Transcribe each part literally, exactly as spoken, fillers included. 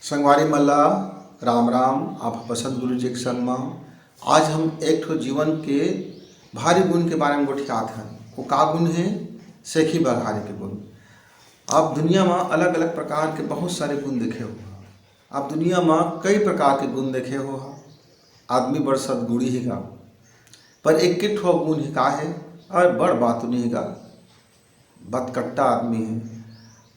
संगवारी मन ला राम राम। आप बसंत गुरु जी के संग म। आज हम एक ठो जीवन के भारी गुण के बारे में गोठियात हन। वो का गुण हे? सेखी बघारे के गुण। आप दुनिया म अलग-अलग प्रकार के बहुत सारे गुण देखे हो। आप दुनिया म कई प्रकार के गुण देखे हो। आदमी बड़ सद्गुणी हे गा, पर एक ठो गुण हे का हे, और बड़ बात नहीं हे गा। बतकट्टा आदमी हे।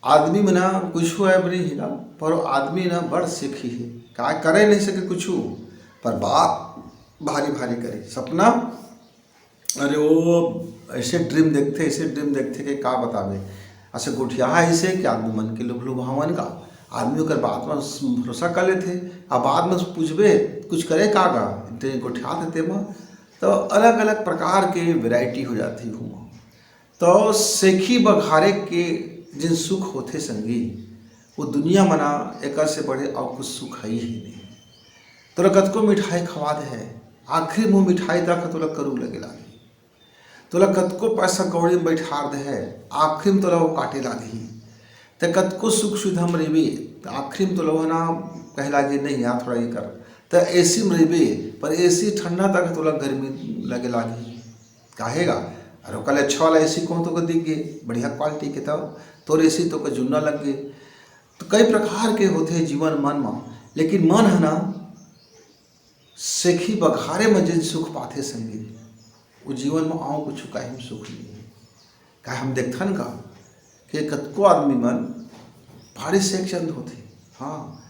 आदमी में ना कुछ है बड़ी ही ना, पर वो आदमी ना बड़ सेखी हे। का करे नहीं सके कुछ, पर बात भारी भारी करे। सपना, अरे वो ऐसे ड्रीम देखथे, ऐसे ड्रीम देखथे कि का बतावे। ऐसे गोठिया है इसे कि आदमी मन के लुभ लुभावन का, आदमी ओकर बात में भरोसा कर लेथे। अब बाद में पूछबे कुछ करे का गा, ते गोठिया देते म, तो अलग अलग प्रकार के वैरायटी हो जाती हूँ। तो सेखी बघारे के जिन सुख होथे संगी, वो दुनिया मना एकर से बड़े अउ कुछ सुख है ही नहीं। तोला कतको मिठाई खवा दे है, आखिरी मुँह मिठाई तक तोला करू लगे लागी। तोला कतको पैसा कौड़ी में बैठार दे है, आखिरी में तोला वो काटे लागी। ते कतको सुख सुविधा में रहिबे, त आखिरी में तोला वो ना कहे लागी, नहीं यार, थोड़ा ये कर। ते एसी में रहिबे, पर एसी ठंडा तक तोला गर्मी लगे लागी। काहे गा? अरे ओकर ले अच्छा वाला एसी कहूँ तो दिख गे, बढ़िया क्वालिटी के, तब तोर एसी तो का जुन्ना लग गे। तो कई प्रकार के होथे जीवन मन म, लेकिन मन है ना, सेखी बघारे म जेन सुख पाथे संगी, वो जीवन म आऊ कुछ काहे म सुख नहीं है। काहे हम देखथन का कि कतको आदमी मन भारी सेख चंद होथे। हाँ,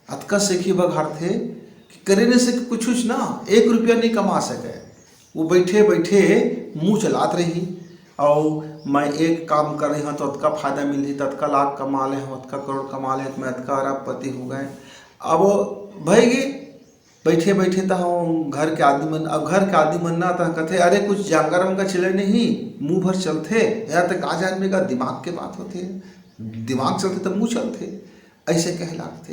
अतका सेखी बघारथे कि करे नहीं सके कुछ, कुछ ना, एक रुपया नहीं कमा सके। वो बैठे बैठे मुँह चलात रही, अउ मैं एक काम कर रही हूँ तो अतका फायदा मिलही, ततका लाख कमा ले हूँ, अतका करोड़ कमा ले हूँ, मैं अतका अरबपति हो गए। अब भाई गे, बैठे बैठे त हम घर के आदमी मन, अब घर के आदमी मन ना त कथे, "अरे कुछ जांगर वांगर चले नहीं, मुँह भर चलथे, या त का जान में का दिमाग के बात होथे, दिमाग चलथे त मुँह चलथे," ऐसे कहे लागथे।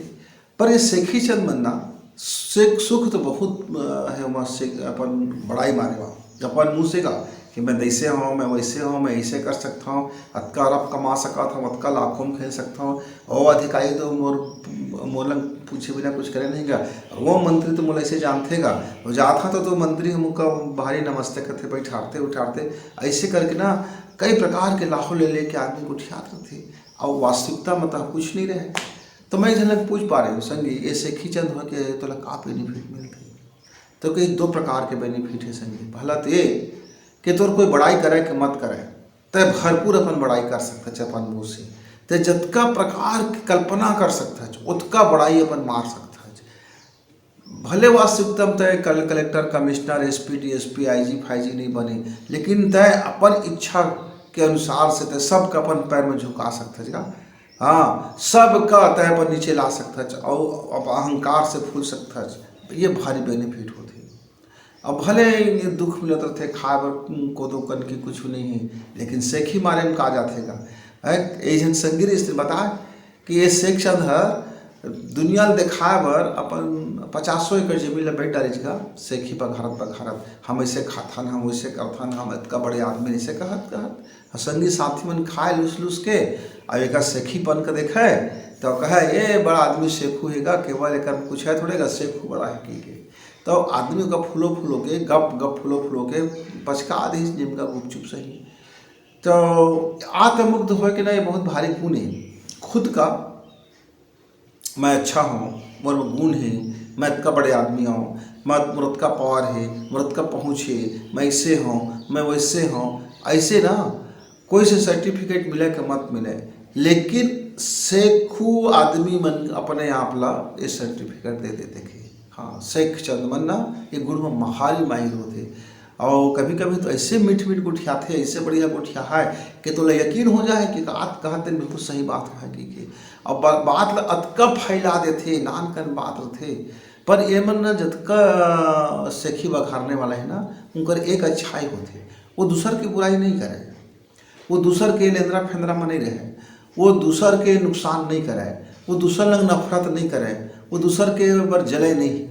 पर ये सेखी चंद मन ना, से-, सुख तो बहुत, अ, है, वहाँ से अपन बड़ाई मारे वहाँ, अपन मुँह से का कि मैं ऐसे हूँ, मैं वैसे हूँ, मैं ऐसे कर सकता हूँ, अतका अरब कमा सकता हूँ, अतका लाखों में खेल सकता हूँ। ओ अधिकारी तो मोर, मोर लंग पूछे बिना कुछ करे नहीं गा। वो मंत्री तो मोला ऐसे जानथे गा, वो जात हा तो, तो मंत्री हमका भारी नमस्ते करथे, बैठारथे उठारथे, ऐसे करके ना कई प्रकार के लाहो ले लेके आदमी गोठियात रथे, और वास्तविकता में तो कुछ नहीं रहे। तो मैं एक झन ला पूछ पा रहे हूँ, "संगी, ये सेखी चंद हो के तोला का बेनिफिट मिलथे?" तो कही, "दो प्रकार के बेनिफिट है संगी। पहला तो ये कि तोर कोई बड़ाई करे के मत करे, तय भरपूर अपन बड़ाई कर सकथच अपन मुँह से। तय जतका प्रकार की कल्पना कर सकथच, ओतका बड़ाई अपन मार सकथच। भले वास्तविकता में तय कल-, collector, commissioner, SP, DSP, IG फाईजी नहीं बने, लेकिन तय अपन इच्छा के अनुसार से तय सबका अपन पैर में झुका सकथच का। हाँ, सबका तय अपन नीचे ला सकथच, और अब अहंकार से फूल सकथच। ये भारी बेनिफिट होथे।" अब भले ये दुख मिलत रथे, खाए बर कोदो कनकी कुछ नहीं है, लेकिन सेखी मारे में का जाथे गा? हैं? एक झन संगी रहिस, बताए कि ये सेख चंद हर दुनिया ल दिखाए बर अपन पचासों एकड़ जमीन ल बेच डारिस गा, सेखी बघारत बघारत, "हम ऐसे खाथन, हम वैसे करथन, हम इतका बड़े आदमी," ऐसे कहत कहत। और संगी साथी मन खाए लुस लुस के, अब एक सेखीपन का देखे, तो कहे, "ये बड़ा आदमी सेखू है गा, केवल एक कुछ है थोड़े गा, सेखू बड़ा है," की के। तो आदमी का फूलो फूलो के, गप गप फूलो फूलो के पचका दिस जिमका गुपचुप सही। तो आत्ममुग्ध होए के ना, ये बहुत भारी गुण है। खुद का मैं अच्छा हूँ, मोर में गुण है, मैं इतका बड़े आदमी हूँ, मैं, मोर इतका पावर है, मोर इतका पहुँच है, मैं ऐसे हूँ, मैं वैसे हूँ, ऐसे ना कोई से सर्टिफिकेट मिले के मत मिले, लेकिन सेखू आदमी मन अपने आप ला ये सर्टिफिकेट दे देथे कि हाँ, सेख चंद मन ना ये गुण में महारी माहिर होथे। और कभी-कभी तो ऐसे मीठ-मीठ गोठियाथे, ऐसे बढ़िया गोठियाथे कि तोला यकीन हो जाए कि बात कहत तेन बिल्कुल सही बात है कि, कि अब बा-, बात ला अतका फैला देथे, नान कन बात रथे, पर ये मन ना जतका सेखी बघारने वाला है ना, उनकर एक अच्छाई होथे, वो दूसर की बुराई नहीं करे। वो दूसर के लेंदरा फेंदरा में नहीं रहे, वो दूसर के नुकसान नहीं करे, वो दूसर लंग नफरत नहीं करे, वो दूसर के ऊपर जले नहीं।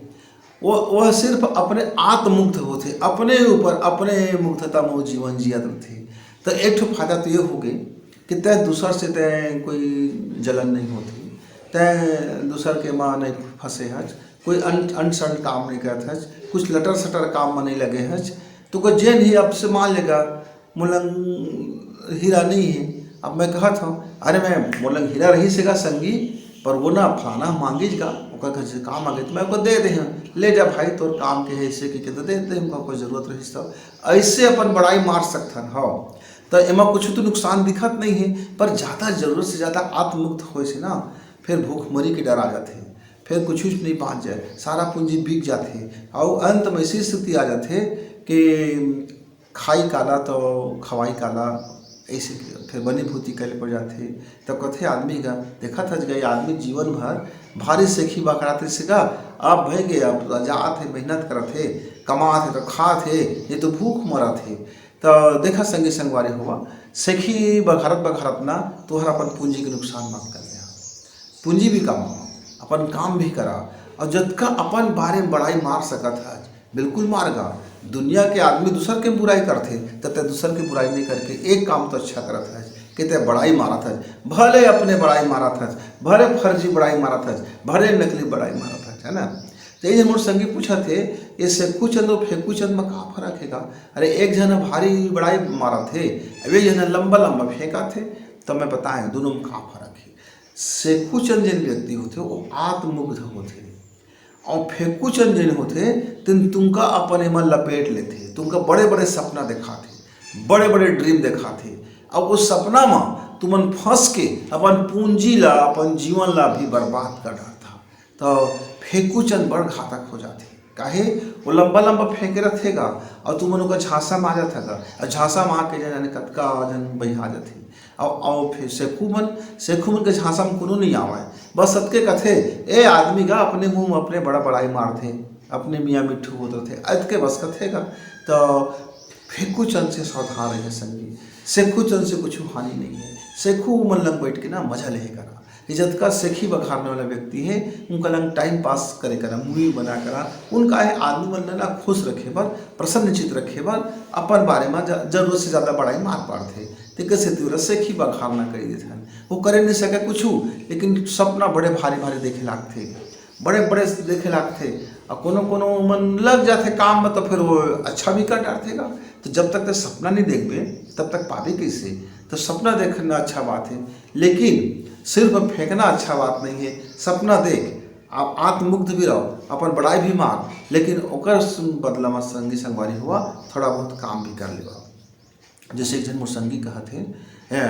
वो, वह सिर्फ अपने आत्ममुग्ध होथे, अपने ऊपर, अपने मुग्धता में वो जीवन जियत रथे। तो एक ठो फायदा तो ये हो गए कि तय दूसर से तय कोई जलन नहीं होती, तैं दूसर के मा नहीं फंसे हच, कोई अन अनसन काम नहीं करत हच, कुछ लटर सटर काम में नहीं लगे हच। तो को जेन ही अब से मान लेगा, मोलंग हीरा नहीं है। अब मैं कहत हूँ, अरे मैं मोलंग हीरा रही सेगा संगी, पर वो ना फलाना मांगिस गा, ओकर घर से काम आ गए, तो मैं ओकर दे दे हूँ, ले जा भाई, तोर काम के है, ऐसे के, के तो दे दे हमका, कोई जरूरत रही तो। ऐसे अपन बड़ाई मार सकथन। हाँ, तो एमा कुछ तो नुकसान दिखत नहीं है, पर ज़्यादा जरूरत से ज़्यादा आत्ममुग्ध होए से ना, फिर भूखमरी के डर आ जाथे, फिर कुछ कुछ नहीं बाँच जाए, सारा पूंजी बिक जाथे। और अंत में ऐसी स्थिति आ जाथे कि खाई काला तो खवाई काला, ऐसे फिर बनी भूती करे पड़ जाथे। तब कथे आदमी का, देखत हच गा, आदमी जीवन भर भारी सेखी बखरात रहिस गा, अब भय गे, अब जात हे, मेहनत करत हे, कमात हे तो खात हे, ये तो भूख मरत हे। तो देखा संगी संगवारी हुआ, सेखी बखरत बखरत ना तुहर अपन पूंजी के नुकसान मत कर ले। पूंजी भी कमा, अपन काम भी करा, और जतका अपन बारे में बड़ाई मार सकत हच, बिल्कुल मार गा। दुनिया के आदमी दूसर के बुराई करथे, त तैं दूसर के बुराई नहीं करके एक काम तो अच्छा करत हच कि तैं बड़ाई मारत हच। भले अपने बड़ाई मारत हच, भले फर्जी बड़ाई मारत हच, भले नकली बड़ाई मारत हच, है ना? तो ये मोर संगी पूछत हे, ये सेखू चंद और फेंकू चंद में का फर्क हे गा? अरे, एक झन भारी बड़ाई मारत हे, अब एक झन लंबा लंबा फेंकत हे। तो मैं बताएं दोनों में का फर्क हे। सेखू चंद जेन व्यक्ति होथे, वो आत्ममुग्ध होथे, और फेंकू चंद जेन होथे, तेन तुमका अपन एमा लपेट लेथे, तुमका बड़े बड़े सपना देखाथे, बड़े बड़े ड्रीम देखाथे। अब उस सपना में तुमन फंस के अपन पूंजी ला, अपन जीवन ला भी बर्बाद कर डारथा। तो फेंकू चंद बड़ घातक हो जाथे। काहे? वो लंबा लंबा फेंके रथे गा, और तुमन ओकर झांसा में आ जाथा गा, और झांसा में आके जाने कतका जन बहिया जाथे। और, और फिर सेखू मन, सेखू मन के झांसा में कोनो नहीं आवे। बस अतके कथे, ए आदमी गा अपने मुंह में अपने बड़ा बड़ाई मारथे, अपने मियाँ मिट्ठू होत रथे, अतके बस कथे गा। तो फेंकू चंद से सावधान रहे संगी, सेखू चंद से कुछ हानि नहीं है। सेखू मन लंग बैठ के ना मजा लेहे करा। ये जतका सेखी बखारने वाला व्यक्ति है, उनका लंग टाइम पास करे करा, मूवी बना करा, उनका है आदमी मन ला खुश रखे बर, प्रसन्नचित रखे बर अपन बारे में ज-, जरूरत से ज्यादा बड़ाई मार पाड़थे। तेकर सेती ओला सेखी बखारना कही देथन। वो करे नहीं सके कुछ, लेकिन सपना बड़े भारी भारी देखे लागथे, बड़े बड़े देखे लागथे। और कोनो कोनो मन लग जाथे काम में, तो फिर वो अच्छा भी कर डारथे गा। तो जब तक ते सपना नहीं देखबे, तब तक पाबे कैसे? तो सपना देखना अच्छा बात है, लेकिन सिर्फ फेंकना अच्छा बात नहीं है। सपना देख, आप आत्ममुग्ध भी रहो, अपन बड़ाई भी मार, लेकिन ओकर सुन बदला में संगी संगवारी हुआ, थोड़ा बहुत काम भी कर लेवा। जैसे एक जन मोर संगी कहत हे, "ए,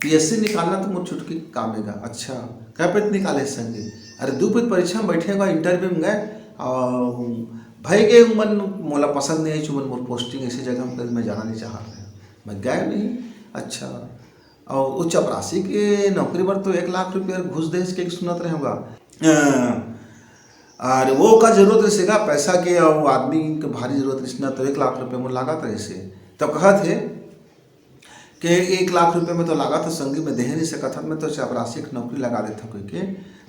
पीएससी निकालना तो मोर छुटकी काम हे गा।" "अच्छा, कै पइत निकाले संगी?" "अरे, दू पइत परीक्षा में बैठे गा, इंटरव्यू में गए, और भाई गए उमन मोला पसंद नहीं आई, चुमन मोर पोस्टिंग ऐसी जगह में, मैं जाना नहीं चाहत रहे, मैं गए नहीं।" "अच्छा।" और वो चपरासी के नौकरी बर तो एक लाख रुपया घूस देस के सुनत रहे होगा। अ, अरे वो का जरूरत रहिसे गा पैसा के, और आदमी के भारी जरूरत रहिस ना, तो एक लाख रुपया मोर लागत रहिसे। तो कहत हे कि एक लाख रुपया में तो लागत हे संगी, मैं देहे नहीं सकत हन, मैं तो चपरासी के नौकरी लगा देता कोई के।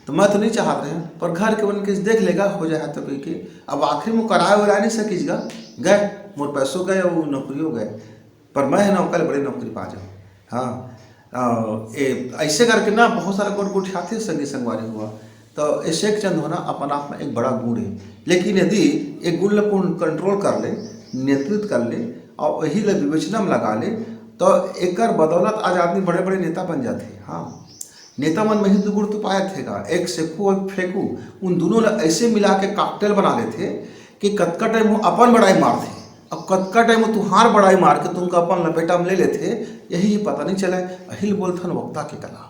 तो मैं तो नहीं चाहत रहे, पर घर के मन के देख लेगा, हो जाए तो कोई के। अब आखिरी में कराए उराए नहीं सकीस गा, गए, मोर पैसों गए, वो नौकरियों गए। पर मैं है ना, ओकर बड़े नौकरी पा जाऊँ। हाँ, अ, ए, ऐसे करके ना बहुत सारा गुण गोठियाथे संगी संगवारी हुआ। तो ए सेख चंद होना अपन आप में एक बड़ा गुण है, लेकिन यदि एक गुण ला पूर्ण कंट्रोल कर ले, नियंत्रित कर ले, और वही ला विवेचना में लगा ले, तो एकर बदौलत आज आदमी बड़े बड़े नेता बन जाथे। हाँ, नेता मन में ही दू गुण तो पाए थे गा, एक सेखू और फेंकू, उन दोनों ला ऐसे मिला के कॉकटेल बना लेथे कि कतका टाइम वो अपन बड़ाई मारथे, अब कतका टाइम वो तुहार बड़ाई मार के तुमका अपन लपेटा में ले लेथे, यही पता नहीं चले। अहिल बोलथन वक्ता के कला।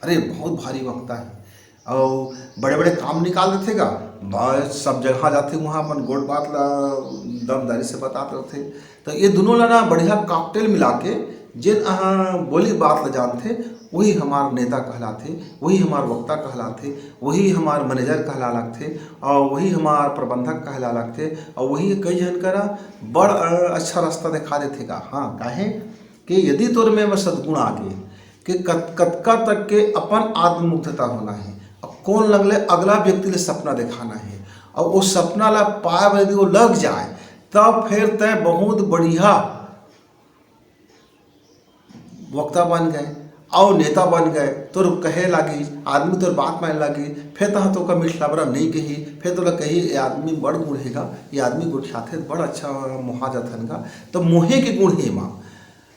अरे, बहुत भारी वक्ता है, और बड़े बड़े काम निकाल देथे गा, बस सब जगह जाथे, वहाँ अपन गोठ बात ला दमदारी से बतात रहथे। तो ये दोनों ला ना बढ़िया कॉकटेल मिला के, जेन अहाँ बोली बात ला जानथे, वही हमार नेता कहलाथे, वही हमार वक्ता कहलाथे, वही हमार मैनेजर कहला लगथे, और वही हमार प्रबंधक कहला लगथे, और वही कई झन करा बड़, अ, अच्छा रास्ता दिखा देथे गा। हाँ, काहे कि यदि तोर में, में सद्गुण आ गे कि कत-, कतका तक के अपन आत्ममुग्धता होना है, और कौन लंग ले अगला व्यक्ति ले सपना दिखाना है, और वो सपना ला पाए बर यदि वो लग जाए, तब फिर तय बहुत बढ़िया वक्ता बन गए। अउ नेता बन गए, तोर कहे लागी, आदमी तोर बात माने लागी, फेर तहाँ तोका मिठलबरा नहीं कही, फेर तोला कही, "ये आदमी बड़ गुण हे गा, ये आदमी गोठियाथे, बड़ अच्छा मोहा जाथन गा।" तो मोहे के गुण हे माँ,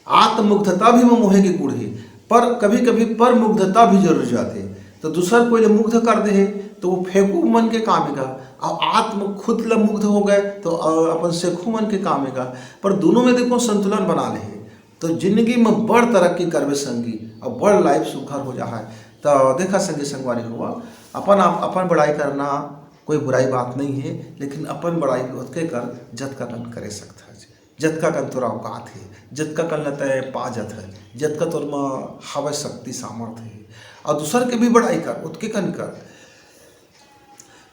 आत्ममुग्धता भी माँ मोहे के गुण हे, पर कभी-कभी परमुग्धता भी जरूर जाथे। तो दूसर कोई ले मुग्ध कर दे हे, तो वो फेंकू मन के काम हे गा, अउ आत्म खुद ले मुग्ध हो गए, तो, अ, अपन सेखू मन के काम हे गा। पर दोनों में देखो संतुलन बना ले हे। तो जिंदगी में बड़ तरक्की करबे संगी, अउ बड़ life सुघर हो जाहय। तो देखा संगी संगवारी हुआ, अपन आप, अपन बड़ाई करना कोई बुराई बात नहीं हे, लेकिन अपन बड़ाई ओतके कर जतका कन करे सकत हस, जतका कन तोर औकात हे, जतका कन ल तय पा जत हस, जतका तोर म हवय शक्ति सामर्थ हे, अउ दूसर के भी बड़ाई कर, ओतके कन कर।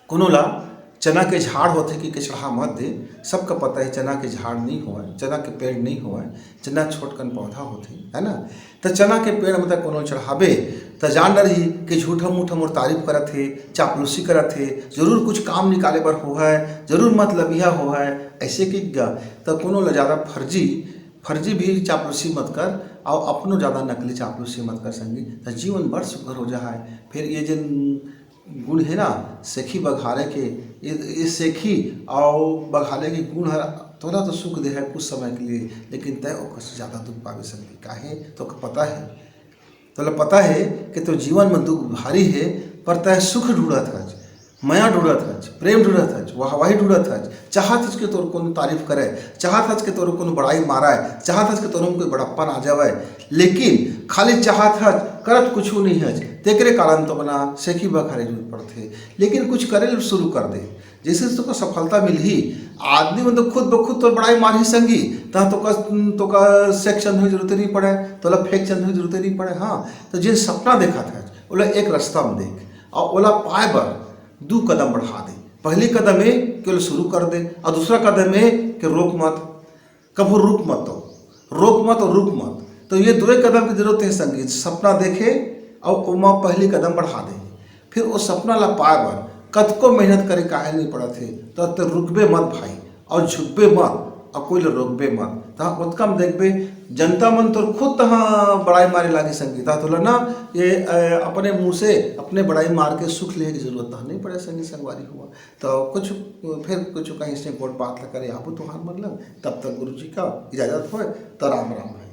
कोनो ला चना के झाड़ होथे कि कचड़हा मत दे, सबका पता हे चना के झाड़ नहीं होवय, चना के पेड़ नहीं होवय, चना छोटकन पौधा होथे, है ना? त चना के पेड़ म त कोनो चढ़ाबे, त जान डरही कि झूठा मूठा मोर तारीफ करत हे, चापलूसी करत हे, जरूर कुछ काम निकाले बर होहय, जरूर मतलबिया होहय, ऐसे कि ग-, त कोनो ला ज्यादा फर्जी, फर्जी भी चापलूसी मत कर, अउ अपनो ज्यादा नकली चापलूसी मत कर संगी, त जीवन बड़ सुघर हो जाहय। फिर ये जेन गुण हे ना, सेखी बघारे के, ये, ये सेखी अउ बघारे के गुण हर तोला तो सुख दे है कुछ समय के लिए, लेकिन तय ओकर से ज्यादा दुख पावे संगी। काहे? तोके पता है, तोला पता है कि तो जीवन में दुख भारी है, पर तय सुख ढूंढत हच, मया ढूंढत हच, प्रेम ढूंढत हच, वाहवाही ढूंढत हच, चाहत हच कि तोर कोनो तारीफ करे, चाहत हच कि तोर कोनो बड़ाई मारे, चाहत हच कि तोर में कोई बड़प्पन आ जावे, लेकिन खाली चाहत हच, करत कुछू नहीं हच, तेकरे कारण तो बना सेखी बघारे जरूरत पड़थे। लेकिन कुछ करे ल शुरू कर दे, जैसे तोका सफलता मिलही। आदमी मन तो खुद ब खुद तोर बड़ाई मारही संगी, तहाँ तोका, तोका सेक चंद होय जरूरत नहीं पड़े, तोला फेंक चंद होय जरूरत नहीं पड़े। हाँ, तो जेन सपना देखत हच, ओला एक रास्ता में देख, अउ ओला पाए बर दू कदम बढ़ा दे। पहली कदम ए कि ओला शुरू कर दे, अउ दूसरा कदम ए कि रोक मत, कभू रुक मत तो, रोक मत अउ रुक मत। तो ये दोए कदम की जरूरत है संगी, सपना देखे अउ ओमा पहली कदम बढ़ा दे। फिर वो सपना ला पाए बर कतको मेहनत करे काहे नहीं पड़त हे, तो ते रुकबे मत भाई, अउ झुकबे मत, अउ कोई ले रोकबे मत। तहाँ ओतका में देखबे, जनता मन तोर खुद तहाँ बड़ाई मारे लागी संगी। तहाँ तोला ना ये, अ, अपने मुँह से अपने बड़ाई मार के सुख लेहे की जरूरत तहाँ नहीं पड़े संगी संगवारी हुआ। तो कुछ, फिर कुछ कहीं से गोठ बात ला करे आबू तुहार मन ला। तब तक गुरु जी का इजाजत होय, तो राम राम है।